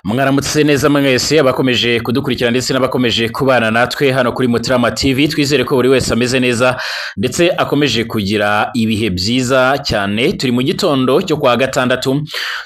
Mwaramutse neza mwese abakomeje kudukurikira ndetse n'abakomeje kubana natwe hano kuri Mutarama TV. Twizere ko buri wese ameze neza ndetse akomeje kugira ibihe byiza cyane. Turi mu gitondo cyo kwa gatandatu,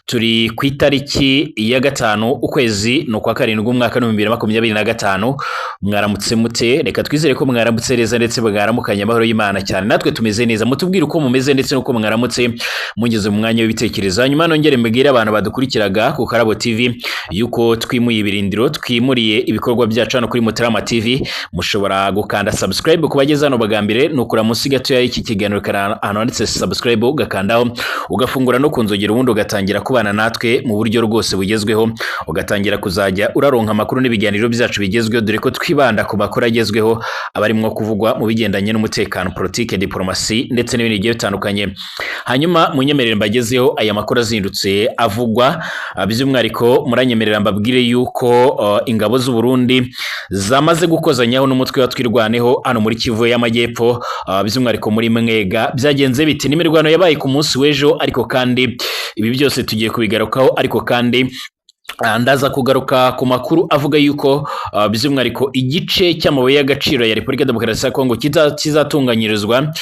turi ku itariki ya 5 ukwezi ni ukwa 7 umwaka 2025. Mwaramutse mute? Reka twizere ko mwaramutse neza ndetse mwaramukanye amahoro y'Imana cyane. Natwe tumeze neza, mutubwire uko mumeze ndetse n'uko mwaramutse mugeze mu mwanya w'ibitekerezo. Hanyuma nongere mbwire abantu badukurikiraga ku Karabo TV yuko twimuye ibirindiro, twimuriye ibikorwa byacu hano kuri Mutarama TV. Mushobora gukanda subscribe ku bageze hano bwa mbere, nukura munsi gatoya y'iki kiganiro ahantu handitse subscribe ugakandaho, ugafungura no kunzogera, ubundi ugatangira kubana natwe mu buryo rwose bugezweho, ugatangira kuzajya uraronka amakuru n'ibiganiro byacu bigezweho, dore ko twibanda ku makuru agezweho abarimo kuvugwa mu bigendanye n'umutekano, politike, diplomasi ndetse n'ibindi bigiye bitandukanye. Hanyuma munyemerere mbagezeho aya makuru azindutse avugwa, by'umwihariko muranyemerera mbabwire yuko ingabo z'u Burundi zamaze gukozanyaho n'umutwe wa Twirwaneho hano muri Kivu y'Amajyepfo, by'umwihariko muri Mwega. Byagenze biti? N'imirwano yabaye ku munsi w'ejo, ariko kandi ibi byose tugiye kubigarukaho, ariko kandi ndaza kugaruka ku makuru avuga yuko by'umwihariko igice cy'amabuye y'agaciro ya Repubulika Demokarasi ya Kongo kizatunganyirizwa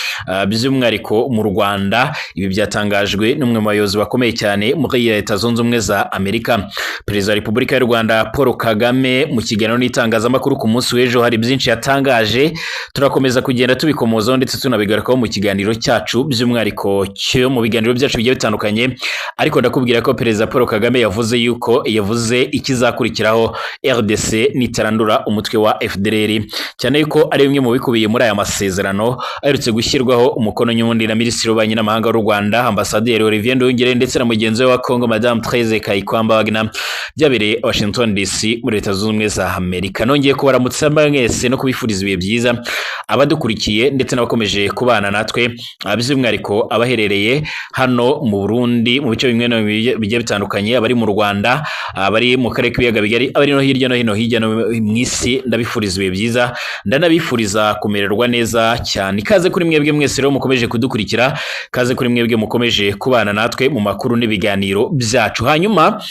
by'umwihariko mu Rwanda. Ibi byatangajwe n'umwe mu bayobozi bakomeye cyane muri Leta Zunze Ubumwe za Amerika. Perezida wa Repubulika y'u Rwanda Paul Kagame mu kiganiro n'itangazamakuru ku munsi w'ejo hari byinshi yatangaje, turakomeza kugenda tubikomozaho ndetse tunabigarukaho mu kiganiro cyacu, by'umwihariko cyo mu biganiro byacu bigiye bitandukanye. Ariko ndakubwira ko Perezida Paul Kagame yavuze yuko yavuze ikizakurikiraho RDC nitarandura umutwe wa FDLR, cyane yuko ari bimwe mu bikubiye muri aya masezerano aherutse gushyirwaho umukono n'ubundi na Minisitiri w'Ububanyi n'Amahanga w'u Rwanda Ambasaderi Olivier Nduhungirehe ndetse na mugenzi we wa Congo Madame Therese Kayikwamba Wagner, byabereye Washington DC muri Leta Zunze Ubumwe za Amerika. Nongeye kubaramutsa mwese no kubifuriza ibihe byiza abadukurikiye ndetse n'abakomeje kubana natwe, by'umwihariko abaherereye hano mu Burundi mu bice bimwe na bimwe bigiye bitandukanye, abari mu Rwanda, abari mu karere k'ibiyaga bigari, abari no hirya no hino hirya no mu isi, ndabifuriza ibihe byiza, ndanabifuriza kumererwa neza cyane. Ikaze kuri mwebwe mwese rero mukomeje kudukurikira, ikaze kuri mwebwe mukomeje kubana natwe mu makuru n'ibiganiro byacu. Hanyuma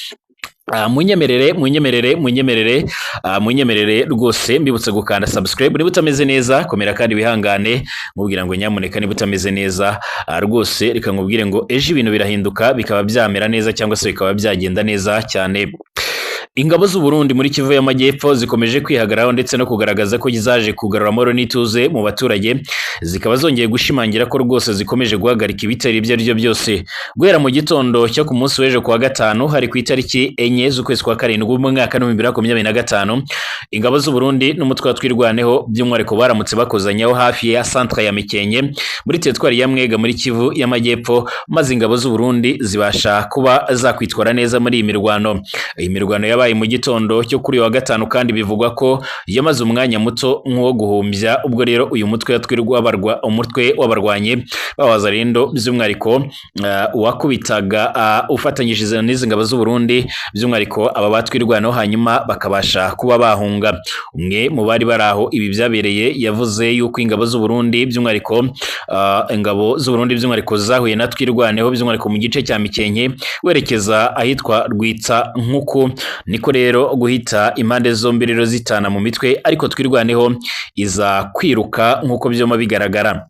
munyemerere munyemerere munyemerere munyemerere rwose mbibutse gukanda subscribe niba utameze neza, komera kandi wihangane, nkubwira ngo nyamuneka niba utameze neza, rwose reka nkubwire ngo ejo ibintu birahinduka bikaba byamera neza cyangwa se bikaba byagenda neza cyane. Ingabo z'u Burundi muri Kivu y'Amajyepfo zikomeje kwihagararaho ndetse no kugaragaza ko zaje kugarura amahoro n'ituze mu baturage, zikaba zongeye gushimangira ko rwose zikomeje guhagarika ibitero ibyo ari byo byose. Guhera mu gitondo cyo ku munsi w'ejo kuwa gatanu, hari ku itariki 4 z'ukwezi kwa 7 umwaka 2025, ingabo z'u Burundi n'umutwe wa Twirwaneho by'umwihariko baramutse bakozanyaho hafi ya centre ya Mikenke muri teritwari ya Mwega muri Kivu y'Amajyepfo, maze ingabo z'u Burundi zibasha kuba zakwitwara neza muri iyi mirwano. Iyi mirwano yabaye mu gitondo cyo kuri wa gatanu kandi bivugwa ko yamaze umwanya muto nk'uwo guhumbya, ubwo rero uyu mutwe umutwe w'abarwanyi b'abazarindo by'umwihariko uwakubitaga ufatanyije n'izi ngabo z'u Burundi by'umwihariko aba batwirwanaho, hanyuma bakabasha kuba bahunga. Umwe mu bari baraho ibi byabereye yavuze yuko ingabo z'u Burundi by'umwihariko ingabo z'u Burundi by'umwihariko zahuye na Twirwaneho by'umwihariko mu gice cya Mikenke werekeza ahitwa Rwitsa nkuku, niko rero guhita impande zombi rero zitana mu mitwe, ariko Twirwaneho iza kwiruka nk'uko byoma bigaragara.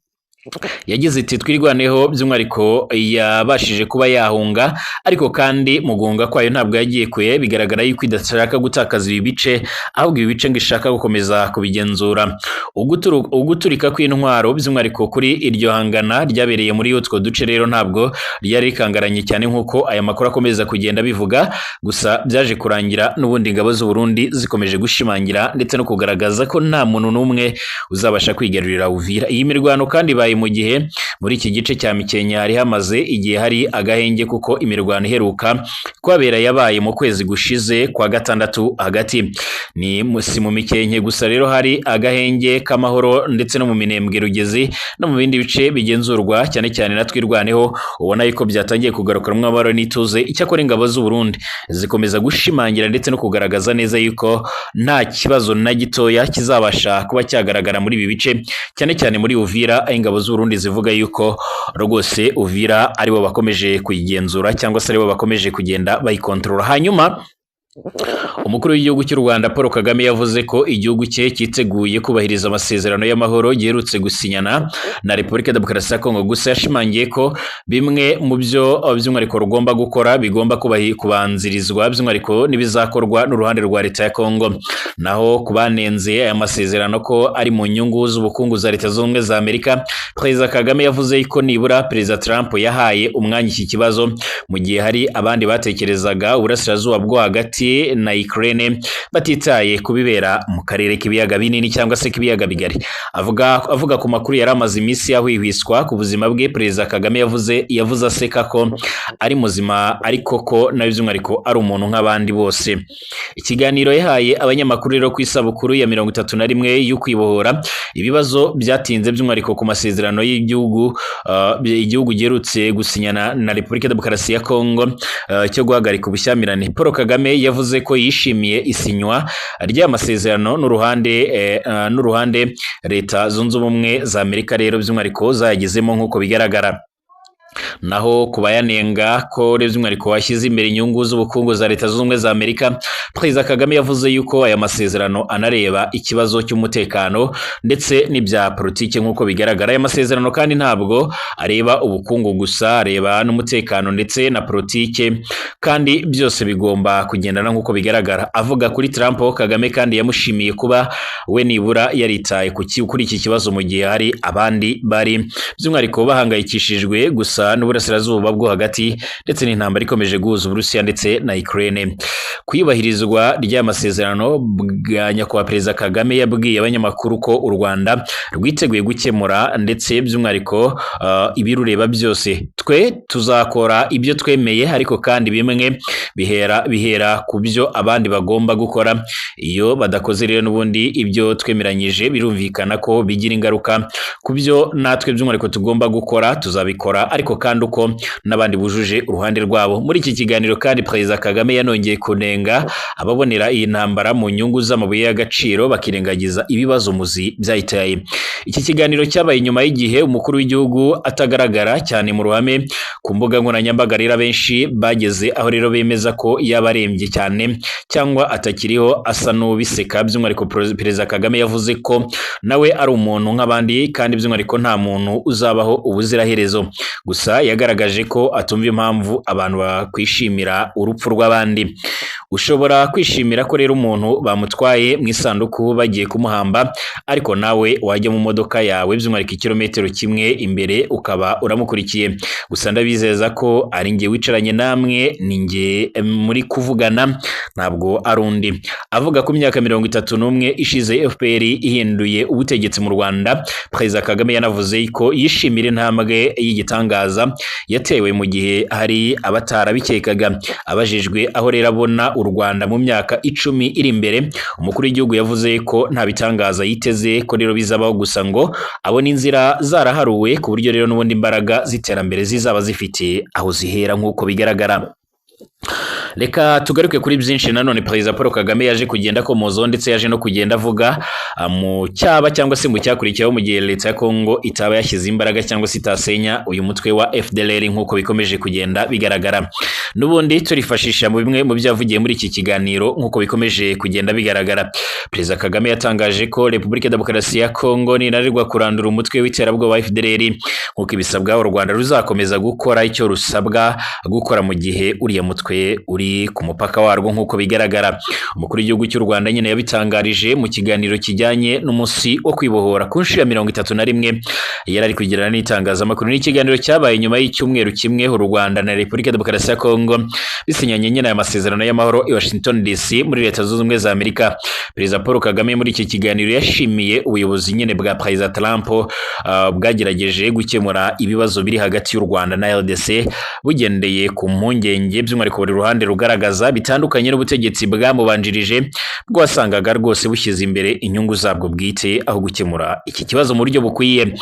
Yagize iti Twirwaneho by'umwihariko yabashije kuba yahunga, ariko kandi mu guhunga kwayo ntabwo yagiye kure, bigaragara yuko idashaka gutakaza ibi bice, ahubwo ibi bice ngo ishaka gukomeza kubigenzura. Uguturika kw'intwaro by'umwihariko kuri iryo hangana ryabereye muri utwo duce rero ntabwo ryari rikangaranye cyane nk'uko aya makuru akomeza kugenda bivuga, gusa byaje kurangira n'ubundi ingabo z'u Burundi zikomeje gushimangira ndetse no kugaragaza ko nta muntu n'umwe uzabasha kwigarurira Uvira. Iyi mirwano kandi ibaye mu gihe muri iki gice cya Mikenke hari hamaze igihe hari agahenge, kuko imirwano iheruka kwabera yabaye mu kwezi gushize kwa gatandatu hagati. Ni si mu Mikenke gusa rero hari agahenge k'amahoro, ndetse no mu Minembwe, Rugezi no mu bindi bice bigenzurwa cyane cyane na Twirwaneho, ubona yuko byatangiye kugaruka mu amahoro n'ituze. Icyakora ingabo z'u Burundi zikomeza gushimangira ndetse no kugaragaza neza yuko nta kibazo na gitoya kizabasha kuba cyagaragara muri ibi bice, cyane cyane muri Uvira, aho ingabo z'u Burundi zivuga yuko rwose Uvira aribo bakomeje kuyigenzura cyangwa se aribo bakomeje kugenda bayikontorora. Hanyuma Umukuru w'igihugu cy'u Rwanda Paul Kagame yavuze ko igihugu cye cyiteguye kubahiriza amasezerano y'amahoro giherutse gusinyana na Repubulika Demokarasi ya Kongo. Gusa yashimangiye ko bimwe mu byo by'umwihariko rugomba gukora bigomba kubanzirizwa by'umwihariko n'ibizakorwa n'uruhande rwa leta ya Kongo. Naho ku banenze aya masezerano ko ari mu nyungu z'ubukungu za Leta Zunze Ubumwe za Amerika, Perezida Kagame yavuze ko nibura Perezida Trump yahaye umwanya iki kibazo, mu gihe hari abandi batekerezaga uburasirazuba bwo hagati na Ukraine batitaye kubibera mu karere k'ibiyaga binini cyangwa se k'ibiyaga bigari. Avuga ku makuru yari amaze iminsi yahwihwiswa ku buzima bwe, Perezida Kagame yavuze aseka ko ari muzima, ariko ko nawe by'umwihariko ari umuntu nk'abandi bose. Ikiganiro yahaye abanyamakuru rero ku isabukuru ya 31 y'ukwibohora, ibibazo byatinze by'umwihariko ku masezerano y'igihugu igihugu giherutse gusinyana na Repubulika Demokarasi ya Kongo cyo guhagarika ubushyamirane. Paul Kagame yavuze ko yishimiye isinywa ry'amasezerano n'uruhande Leta Zunze Ubumwe za Amerika rero by'umwihariko zayagezemo nk'uko bigaragara. Naho ku bayanenga ko by'umwihariko washyize imbere inyungu z'ubukungu za Leta Zunze Ubumwe za Amerika, Perezida Kagame yavuze yuko aya masezerano anareba ikibazo cy'umutekano ndetse n'ibya politiki nk'uko bigaragara. Aya masezerano kandi ntabwo areba ubukungu gusa, areba n'umutekano ndetse na politiki, kandi byose bigomba kugendana nk'uko bigaragara. Avuga kuri Trump, Kagame kandi yamushimiye kuba we nibura yaritaye kuri iki kibazo mu gihe hari abandi bari by'umwihariko bahangayikishijwe gusa n'uburasirazuba bwo hagati ndetse n'intambara ikomeje guhuza Uburusiya ndetse na Ukraine. Kuyubahirizwa ry'amasezerano bwa nyakubahwa Perezida Kagame yabwiye abanyamakuru ko u Rwanda rwiteguye gukemura ndetse by'umwihariko ibirureba byose. Twe tuzakora ibyo twemeye, ariko kandi bimwe bihera ku byo abandi bagomba gukora. Iyo badakoze rero n'ubundi ibyo twemeranyije, birumvikana ko bigira ingaruka ku byo natwe by'umwihariko tugomba gukora, tuzabikora ariko kandi uko n'abandi bujuje uruhande rwabo. Muri iki kiganiro kandi Perezida Kagame yanongeye kunenga ababonera iyi ntambara mu nyungu z'amabuye y'agaciro bakirengagiza ibibazo muzi byayiteye. Iki kiganiro cyabaye nyuma y'igihe umukuru w'igihugu atagaragara cyane mu ruhame ku mbuga nkoranyambaga. Rero abenshi bageze aho rero bemeza ko yaba arembye cyane cyangwa atakiriho, asa n'ubiseka. By'umwihariko Perezida Kagame yavuze ko nawe ari umuntu nk'abandi, kandi by'umwihariko nta muntu uzabaho ubuziraherezo. Gusa yagaragaje ko atumva impamvu abantu bakwishimira urupfu rw'abandi. Ushobora kwishimira ko rero umuntu bamutwaye mu isanduku bagiye kumuhamba, ariko nawe wajya mu modoka yawe by'umwihariko ikirometero kimwe imbere ukaba uramukurikiye. Gusa ndabizeza ko ari njye wicaranye namwe, ni njye muri kuvugana, ntabwo ari undi. Avuga ku myaka 31 ishize FPR ihinduye ubutegetsi mu Rwanda, Perezida Kagame yanavuze ko yishimira intambwe y'igitangaza yatewe mu gihe hari abatarabikekaga. Abajijwe aho rero abona u Rwanda mu myaka 10 iri imbere, umukuru w'igihugu yavuze ko nta bitangaza yiteze ko rero bizabaho, gusa ngo abona inzira zaraharuwe ku buryo rero n'ubundi imbaraga z'iterambere zizaba zifite aho zihera nk'uko bigaragara. Reka tugaruke kuri byinshi nanone Perezida Paul Kagame yaje kugenda akomozaho, ndetse yaje no kugenda avuga mu cyaba cyangwa se mu cyakurikiyeho mu gihe leta ya Kongo itaba yashyize imbaraga cyangwa se itasenya uyu mutwe wa FDLR nk'uko bikomeje kugenda bigaragara. N'ubundi turifashisha mu bimwe mu byavugiye muri iki kiganiro nk'uko bikomeje kugenda bigaragara. Perezida Kagame yatangaje ko Repubulika Demokarasi ya Kongo ninanirwa kurandura umutwe w'iterabwoba wa FDLR nk'uko ibisabwa, u Rwanda ruzakomeza gukora icyo rusabwa gukora mu gihe uriya mutwe uri ku mupaka warwo nk'uko bigaragara. Umukuru w'igihugu cy'u Rwanda nyine yabitangarije mu kiganiro kijyanye n'umunsi wo kwibohora ku nshuro ya 31 yari ari kugirana n'itangazamakuru. Ni ikiganiro cyabaye nyuma y'icyumweru kimwe u Rwanda na Repubulika Demokarasi ya Kongo bisinyanye nyine aya masezerano y'amahoro i Washington DC muri Leta Zunze Ubumwe za Amerika. Perezida Paul Kagame muri iki kiganiro yashimiye ubuyobozi nyine bwa Perezida Trump bwagerageje gukemura ibibazo biri hagati y'u Rwanda na RDC bugendeye ku mpungenge by'umwihariko buri ruhande rugaragaza bitandukanye n'ubutegetsi bwamubanjirije bwasangaga rwose bushyize imbere inyungu zabwo bwite aho gukemura iki kibazo mu buryo bukwiye.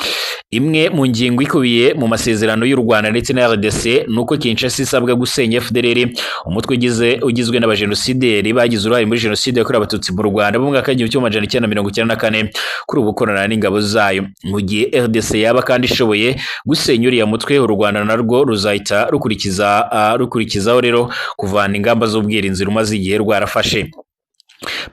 Imwe mu ngingo ikubiye mu masezerano y'u Rwanda ndetse na RDC nuko Kinshasa isabwa gusenya FDLR, umutwe ugizwe n'abajenosideri bagize uruhare muri jenoside yakorewe Abatutsi mu Rwanda mu mwaka w'1994, kuri ubu ukorana n'ingabo zayo. Mu gihe RDC yaba kandi ishoboye gusenya uriya mutwe, u Rwanda narwo ruzahita rukurikizaho rero by'umwihariko kuvana ingamba z'ubwirinzi rumaze igihe rwarafashe.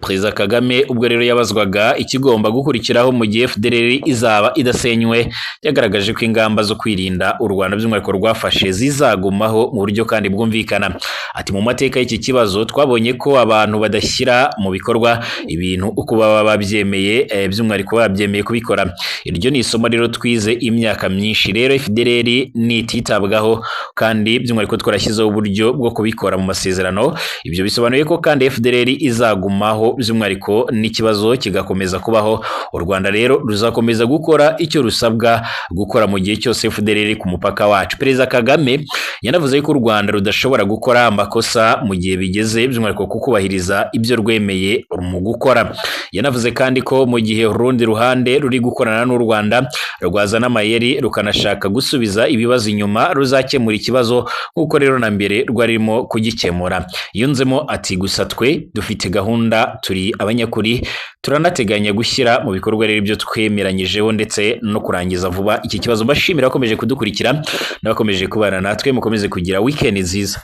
Perezida Kagame ubwo rero yabazwaga ikigomba gukurikiraho mu gihe FDLR izaba idasenywe, yagaragaje ko ingamba zo kwirinda u Rwanda by'umwihariko rwafashe zizagumaho mu buryo kandi bwumvikana. Ati mu mateka y'iki kibazo twabonye ko abantu badashyira mu bikorwa ibintu uko baba babyemeye, by'umwihariko babyemeye kubikora. Iryo ni isomo rero twize imyaka myinshi. Rero FDLR nititabwaho kandi by'umwihariko twarashyizeho uburyo bwo kubikora mu masezerano, ibyo bisobanuye ko kandi FDLR izagumaho by'umwihariko n'ikibazo kigakomeza kubaho. U Rwanda rero ruzakomeza gukora icyo rusabwa gukora mu gihe cyose FDLR ku mupaka wacu. Perezida Kagame yanavuze ko u Rwanda rudashobora gukora amakosa mu gihe bigeze by'umwihariko ku kubahiriza ibyo rwemeye mu gukora. Yanavuze kandi ko mu gihe urundi ruhande ruri gukorana n'u Rwanda rwazana amayeri rukanashaka gusubiza ibibazo inyuma, ruzakemura ikibazo nk'uko rero na mbere rwarimo kugikemura. Yunzemo ati gusa twe dufite gahunda, turi abanyakuri, turanateganya gushyira mu bikorwa rero ibyo twemeranyijeho ndetse no kurangiza vuba iki kibazo. Mbashimira abakomeje kudukurikira n'abakomeje kubana natwe, mukomeze kugira weekend nziza.